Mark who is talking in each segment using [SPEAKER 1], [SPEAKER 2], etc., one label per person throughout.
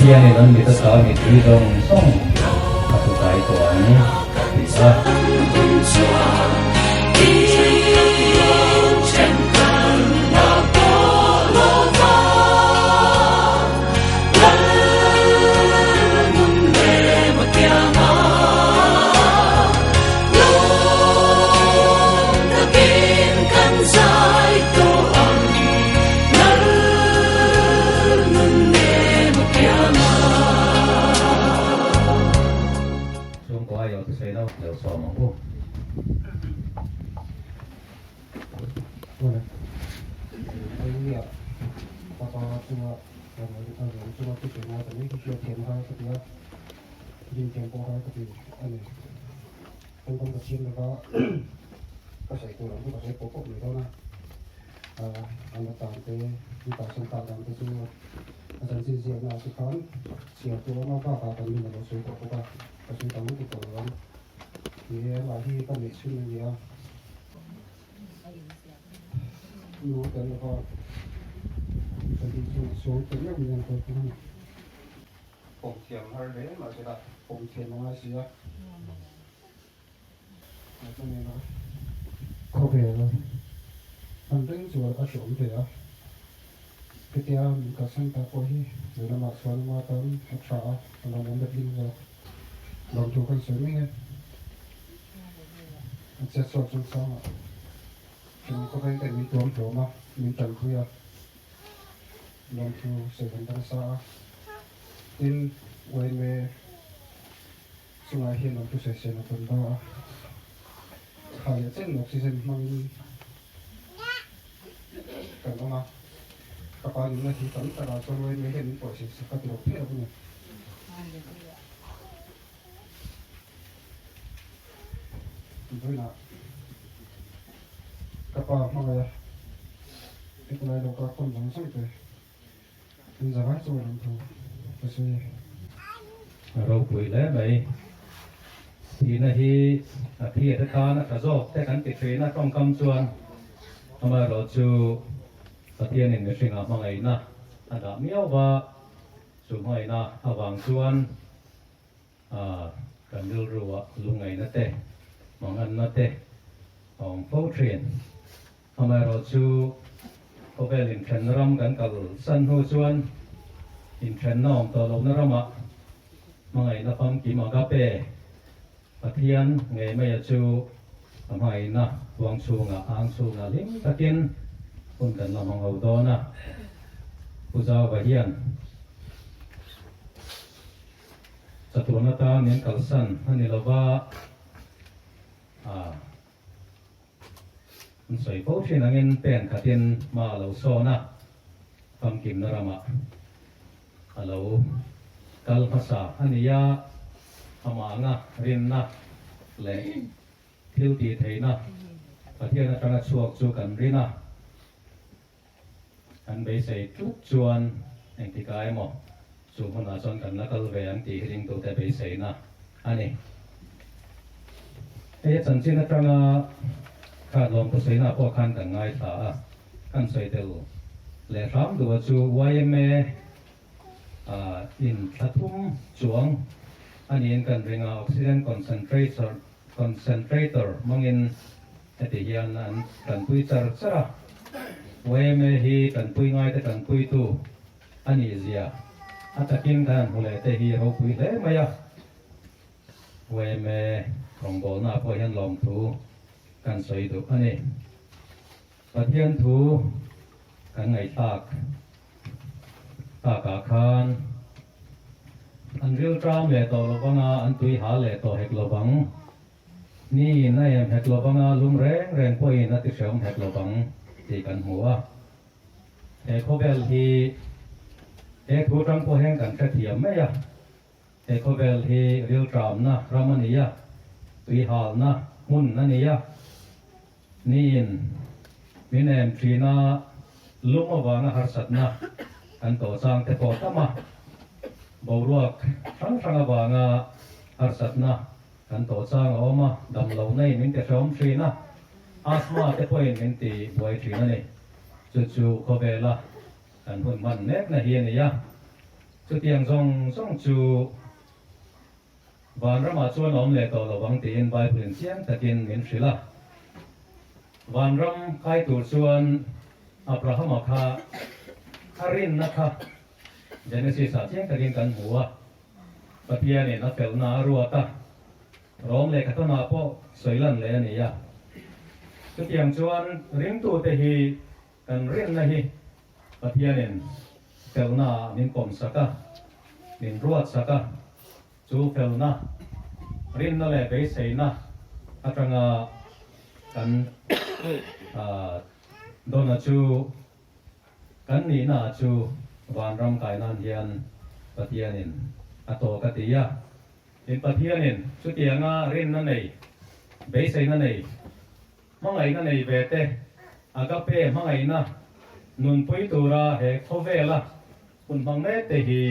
[SPEAKER 1] Pathianin an mit ata mittui zawng zawng a hmu kai tawh ang, a ti a. Chhungkua i awm sawi lo lo sawm ang u.
[SPEAKER 2] Khawvel an reng chuan a hreawm ve a, hetia min kalsan ta pawh hi chu lamah chuan ama tan a tha a, a lo awm letling zawk. Lawmthu kan sawi mai e. A chet chhuak chungchangah chung khawvel ten min tuam hlawm a, min tanpui a, lawmthu sawi kan dang sa a. Tin, yma Chungah hian an thusawi sen a tawn da a, kha leh chen oxygen hmangin kan awm a, ka pa nunna hi tam takah chuan yma hian min pawisa sak a ti lo phei lo a ni. Vawiinah ka pa hmangaih a, hetilai lo ka khawm zawng zawng te. An zavai chu a rawn tho ta sawi e.
[SPEAKER 1] A ropui hle mai. Thihna hi a thi a te tan a tha zawk te kan ti thin a tawngkam chuan amaherawhchu Pathianin mihringah hmangaihna a dah miau va, chu hmangaihna avang chuan kan rilruah lungngaihna te, manganna te a awm fo thin. Amaherawhchu, khawvel inthenna ram kan kal san hnu chuan inthenna awm tawh lohna ramah hmangaihna famkim agape Pathian ngei maia chu a hmangaihna huang chhungah ang chhungah hlim takin hun kan la hmang ho dawn a. Pu Zauva hian chatuan atan min kalsan a ni lova, a. An sawi fo thin angin pen khatin hma a lo sawn a, famkimna ramah a lo kal hmasa a ni a, amah anga rinna leh thil tih theihna Pathian atanga chhuak chu kan rin a, kan beisei tlut chuan engtikah emaw chu hmunah chuan kan la kal ve ang tih hi ringtute beiseina a ni. Hei a chanchin atanga kha lawmthu sawihnah pawh khan kan ngaithla a, kan sawi tel leh hram duh a chu yma in thla thum chuang a niin kan ring a, oxygen concentrator concentrator hmangin heti hian an tanpui char char a, yma hi tanpui ngaite tanpuitu a nih zia a takin kan han hmu leh te hi ropui hle mai a, yma rawngbawlna ah pawh hian lawmthu kan sawi duh a ni. Pathian thu kan ngaihthlak takah khan an rilṭam leh tawh lo vanga an tui hal leh tawh hek lo vang, niin a em hek lo vanga lum reng reng pawhin a ti hreawm hek lo vang tih kan hmu a. He khawvel hi he thu ṭang pawh hian kan hrethiam mai a, he khawvel hi rilṭamna ram a ni a, tuihalna hmun a ni a, niin min em ṭhin a, lum avanga harsatna kan tawh chang te pawh tam a, boruak hrang hrang avanga harsatna kan tawh chang a awm a, damlohna in min ti hrehawm ṭhin a, asthma te pawhin min ti buai ṭhin a ni. Chu chu khawvela kan hun hman mekna hi a ni a. Chutiang zawng zawng chu Vanramah chuan a awm leh tawh lo vang tiin Bible-in chiang takin min hrilh a. Vanram kai tur chuan Abrahama kha a rinna kha Genesis-ah chiang takin kan hmu a. Pathianin a felna a ruat a, Rom lehkha tawnah pawh sawi lan leh a ni a. Chutiang chuan ringtute hi kan rinna hi Pathianin felnaah min pawmsak a, min ruatsak a, chu felna, rinna leh beiseina atanga kan dawna chu kan nihna chu vanram kai nan hian Pathianin a tawk a ti a. Tin, Pathianin chutianga rinna nei, beiseina nei, Hmangaihna nei ve te, Agape hmangaihna nunpui tura he khawvela hun hmang mek te hi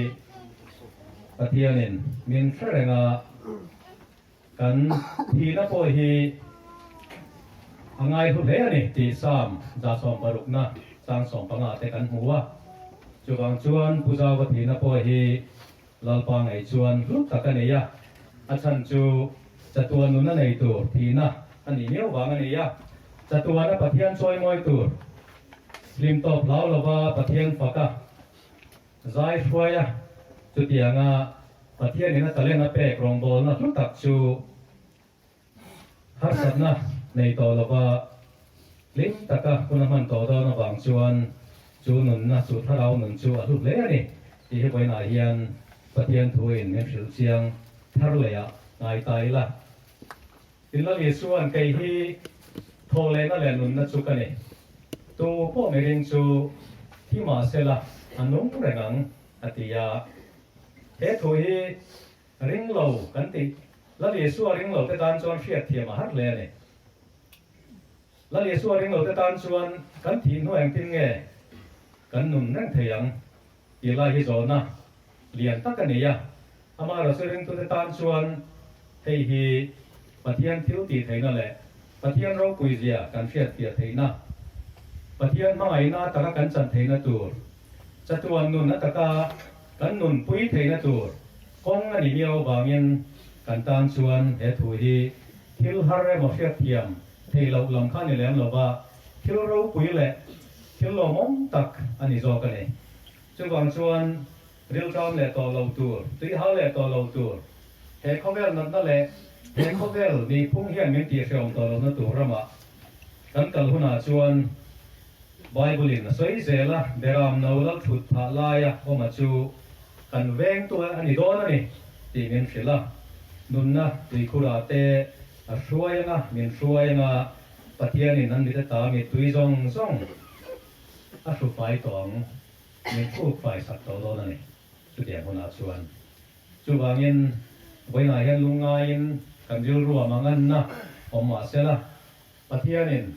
[SPEAKER 1] Pathianin min hre reng a, kan thihna pawh hi a ngaihlu hle a ni tih Psalm 160na chang 15 te kan hmu a. Chuvang chuan Pu Zauva thihna pawh hi Lalpa ngei chuan hlu tak a nei a, a chhan chu chatuan nun a nei tur thihna a nih miau vang a ni a. Chatuana Pathian chawimawi tur hlim tawp hlau lova Pathian fak a, zai hruai a, chutianga Pathianin a talent a pek rawngbawlna hlu tak chu Harsatna nei tawh lova hlim taka hun a hman tawh dawn avang chuan chu nunna, chu thlarau nun chu a hlu hle a ni tih hi vawiinah hian Pathian thuin min hrilh chiang thar leh ah ngai ta ila. Tin Lal Isua'n kei hi thawhlehna leh nunna chu ka ni. Tu pawh mihring chu thi mah sela a nung reng ang a ti a. He thu hi Ring lo kan tih. Lal Isua ring lo te tan chuan hriat thiam a har hle a ni. Lal Isua ring lo te tan chuan kan thih hnu engtin nge kan nun reng thei ang tih lai hi zawhna lian tak a ni a. Amaherawhchu ringtute tan chuan hei hi Pathian thil tih theihna leh Pathian ropui zia kan hriat fiah theihna, Pathian hmangaihna taka kan chan theihna tur, chatuan nun ataka kan nunpui theihna tur kawng a nih miau avangin kan tan chuan he thu hi thil har emaw hriatthiam theih loh lam kha ni lem lova thil ropui leh thil lawmawm tak a ni zawk a ni. Chuvang chuan rilṭam leh tawh lo tur, tuihal leh tawh lo tur, he khawvel natna leh he khawvel nihphung hian min tihhrehawm tawh lohna tur ramah kan kal hunah chuan Bible in a sawi zel a, Beram no lal thut phah laia awma chu kan vengtu a ni dawn a ni tih min hrilh a, nunna tuikhurah te a hruai anga min hruai anga Pathianin an mite ta mittui zawng zawng a hru fai tawh ang, min khuk fai sak tawh dawn a ni chutiang hunah chuan. Chuvangin vawiinah hian lungngaiin kan rilru a manganna awm mahsela Pathianin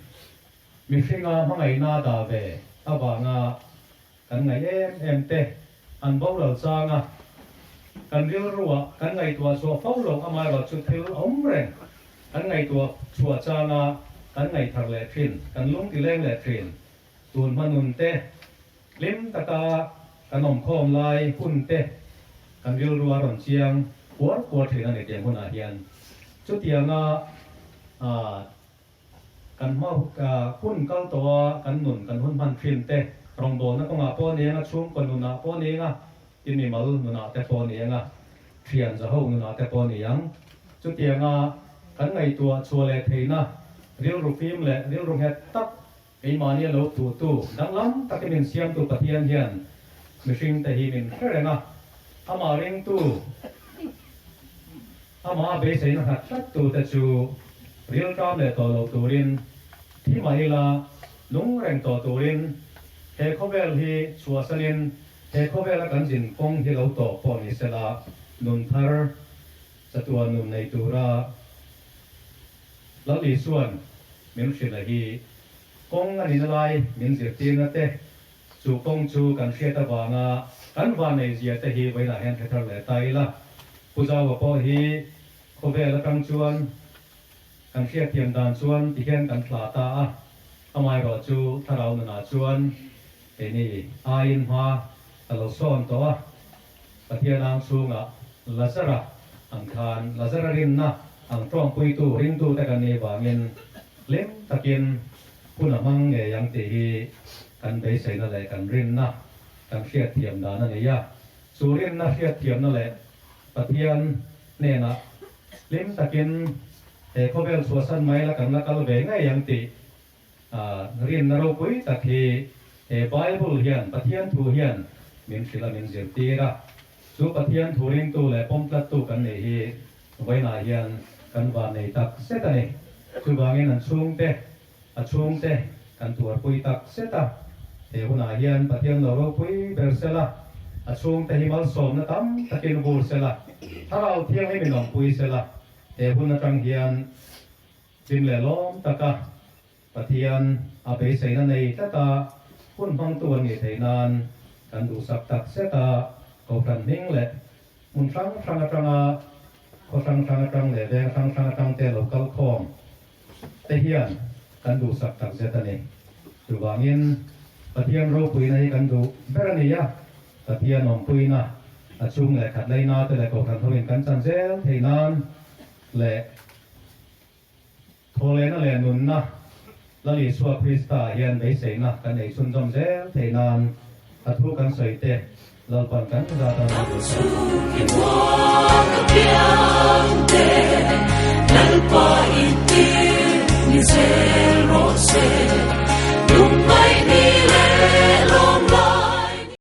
[SPEAKER 1] Mihringa hmangaihna dah ve avanga kan ngaih em em te an boral chang a, kan rilruah kan ngaihtuah chhuah fo lo amaherawh chu thil awm reng kan ngaihtuah chhuah changa kan ngaihthar leh thin, kan lung ti leng leh thin. Tun hma nun te, hlim taka kan awmkhawm lai hun te kan rilrua rawn chiang kuar kuar thin a ni tiang hunah hian. Chutianga ah. Kan hma hun kal tawh a, kan nun kan hun hman thin te, rawngbawlna kawngah pawh ni eng a, chhungkaw nunah pawh ni eng a, i mimal nunah te pawh ni eng a, thian zaho nunah te pawh ni ang. Chutianga kan ngaihtuah chhuah leh theihna rilru fim leh rilru nghet tak keimahni a lo tuhtu danglam takin min siamtu Pathian hian mihringte hi min hre reng a, amah ringtu, Amah beiseina nghat tlat tute chu rilṭam leh tawh lo turin, thi mah ila nung reng tawh turin he khawvel hi chhuahsanin he khawvela kan zin kawng hi lo tawp pawh ni sela nun thar chatuan nun nei tura Lal Isua'n min hrilh a hi kawng a nihna lai min zirtirna te Chu kawng chu kan hriat avanga kan vanei zia te hi vawiinah hian hre thar leh ta ila. Pu Zaua pawh hi khawvel atang chuan kan hriatthiam dan chuan ti hian kan thla ta a, amaherawh chu thlarau nunah chuan keini aiin hma ka lo sawn tawh a. Pathian ang chhungah Lazara ang khan Lazara rinna ang tawngpuitu ringtute kan nih vangin hlim takin hun a hmang ngei ang tih hi kan beiseina leh kan rinna kan hriatthiam dan a ni a. Chu rinna hriatthiamna leh Pathian hnenah hlim takin he khawvel chhuahsan mai la kan la kal ve ngei ang tih Rinna ropui tak hi he Bible hian, Pathian thu hian min hrilh a, min zirtir a. Chu Pathian thu ringtu leh pawm tlattu kan nih hi vawiinah hian kan van nei tak zet a ni. Chuvangin an chhungte, a chhungte kan tuarpui tak zet a. He hunah hian Pathian lo ropui ber sela, a chhungte hi malsawmna tam takin vur sela, Thlarau Thianghlim in awmpui sela, he hun atang hian Hlim leh lawm taka Pathian a beiseina nei tlata hun hmangtu an nih theih nan kan duhsak tak zet a, Kohhran hming leh hmun hrang hrang atanga khaw hrang hrang atang leh veng hrang hrang atang te lo kal khawm te hian kan duhsak tak zet a ni. Chuvangin Pathian ropuina hi kan duh ber a ni a, Pathian awmpuina a chung leh khat leina te leh Kohhran hoin kan chan zel theih nan leh Thawhlehna leh nunna Lal Isua Krista hian beiseina kan ei chhunzawm zel theih nan a thu kan sawi te Lalpan kan zat a rawn duh sa.